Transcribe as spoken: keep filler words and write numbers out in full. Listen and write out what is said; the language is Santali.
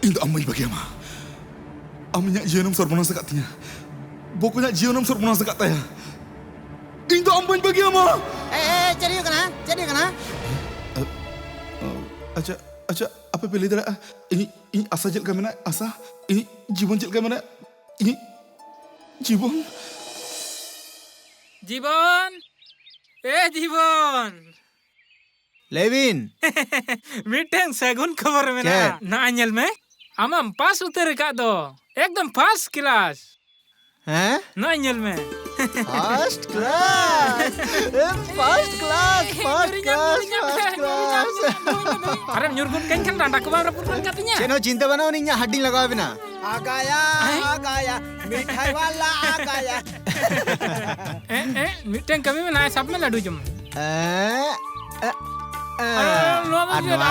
ᱤᱧ ᱫᱚ ᱟᱢ ᱵᱟᱹᱧ ᱵᱟᱹᱜᱤᱭᱟᱢᱟ᱾ ᱟᱢ ᱤᱧᱟᱹᱜ ᱡᱤᱭᱚᱱᱮᱢ ᱥᱚᱨᱵᱚᱱᱟᱥ ᱟᱠᱟᱫ ᱛᱤᱧᱟ᱾ ᱵᱚᱠᱚᱧᱟᱜ ᱡᱤᱭᱚᱱᱮᱢ ᱥᱚᱨᱵᱚᱱᱟᱥ ᱟᱠᱟᱫ ᱛᱟᱭᱟ᱾ ᱤᱧ ᱫᱚ ᱟᱢ ᱵᱟᱹᱧ ᱵᱟᱹᱜᱤᱭᱟᱢᱟ᱾ ᱮ, ᱮ, ᱪᱮᱫ ᱦᱩᱭᱩᱜ ᱠᱟᱱᱟ? ᱪᱮᱫ ᱦᱩᱭᱩᱜ ᱠᱟᱱᱟ? ᱟᱪᱪᱷᱟ, ᱟᱪᱪᱷᱟ, ᱟᱯᱮ ᱯᱮ ᱞᱟᱹᱭ ᱫᱟᱲᱮᱭᱟᱜᱼᱟ, ᱤᱧ, ᱤᱧ ᱟᱥᱟ ᱪᱮᱫ ᱞᱮᱠᱟ ᱢᱮᱱᱟᱜᱼᱟ? ᱟᱥᱟ, ᱤᱧ ᱡᱤᱵᱚᱱ ᱪᱮᱫ ᱞᱮᱠᱟ ᱢᱮᱱᱟᱜᱼᱟ? ᱤᱧ ᱡᱤᱵᱚᱱ᱾ ᱡᱤᱵᱚᱱ! ᱮ ᱡᱤᱵᱚᱱ! ᱞᱟᱹᱭ ᱵᱤᱱ᱾ ᱢᱤᱫᱴᱟᱝ ᱥᱟᱹᱜᱩᱱ ᱠᱷᱚᱵᱚᱨ ᱢᱮᱱᱟᱜᱼᱟ᱾ ᱪᱮᱫ? ᱱᱚᱜᱼᱚᱭ ᱧᱮᱞ ᱢᱮ, ᱟᱢᱮᱢ ᱯᱟᱥ ᱩᱛᱟᱹᱨ ᱟᱠᱟᱫ ᱫᱚ, ᱮᱠᱫᱚᱢ ᱯᱷᱟᱥᱴ ᱠᱞᱟᱥ᱾ ᱦᱮᱸ? ᱱᱚᱜᱼᱚᱭ ᱧᱮᱞ ᱢᱮ᱾ First class. ᱮ, first class, first class, first class. ᱟᱨᱮᱢ ᱧᱩᱨ ᱜᱚᱫ ᱠᱟᱹᱧ ᱠᱷᱟᱱ ᱰᱟᱸᱰᱟ ᱠᱚ ᱵᱟᱢ ᱨᱟᱹᱯᱩᱫ ᱜᱚᱫ ᱠᱟᱜ ᱛᱤᱧᱟ? ᱪᱮᱫ ᱦᱚᱸ ᱪᱤᱱᱛᱟᱹ ᱵᱟᱹᱱᱩᱜᱼᱟ, ᱤᱧᱟᱹᱜ ᱦᱟᱰᱤᱧ ᱞᱟᱜᱟᱣ ᱟᱵᱤᱱᱟ᱾ ᱟᱜᱟᱭᱟ, ᱦᱮᱸ? ᱟᱜᱟᱭᱟ, ᱢᱤᱴᱷᱟᱭ ᱣᱟᱞᱟ ᱟᱜᱟᱭᱟ᱾ ᱮ, ᱮ, ᱢᱤᱫᱴᱟᱝ ᱠᱟᱹᱢᱤ ᱢᱮᱱᱟᱜᱼᱟ, ᱥᱟᱵ ᱢᱮ ᱞᱟᱹᱰᱩ ᱡᱚᱢ᱾ ᱮ, ᱮ, ᱮ᱾ ᱟᱨ ᱱᱚᱣᱟ ᱫᱚ ᱟᱨ ᱪᱮᱫ? ᱱᱚᱣᱟ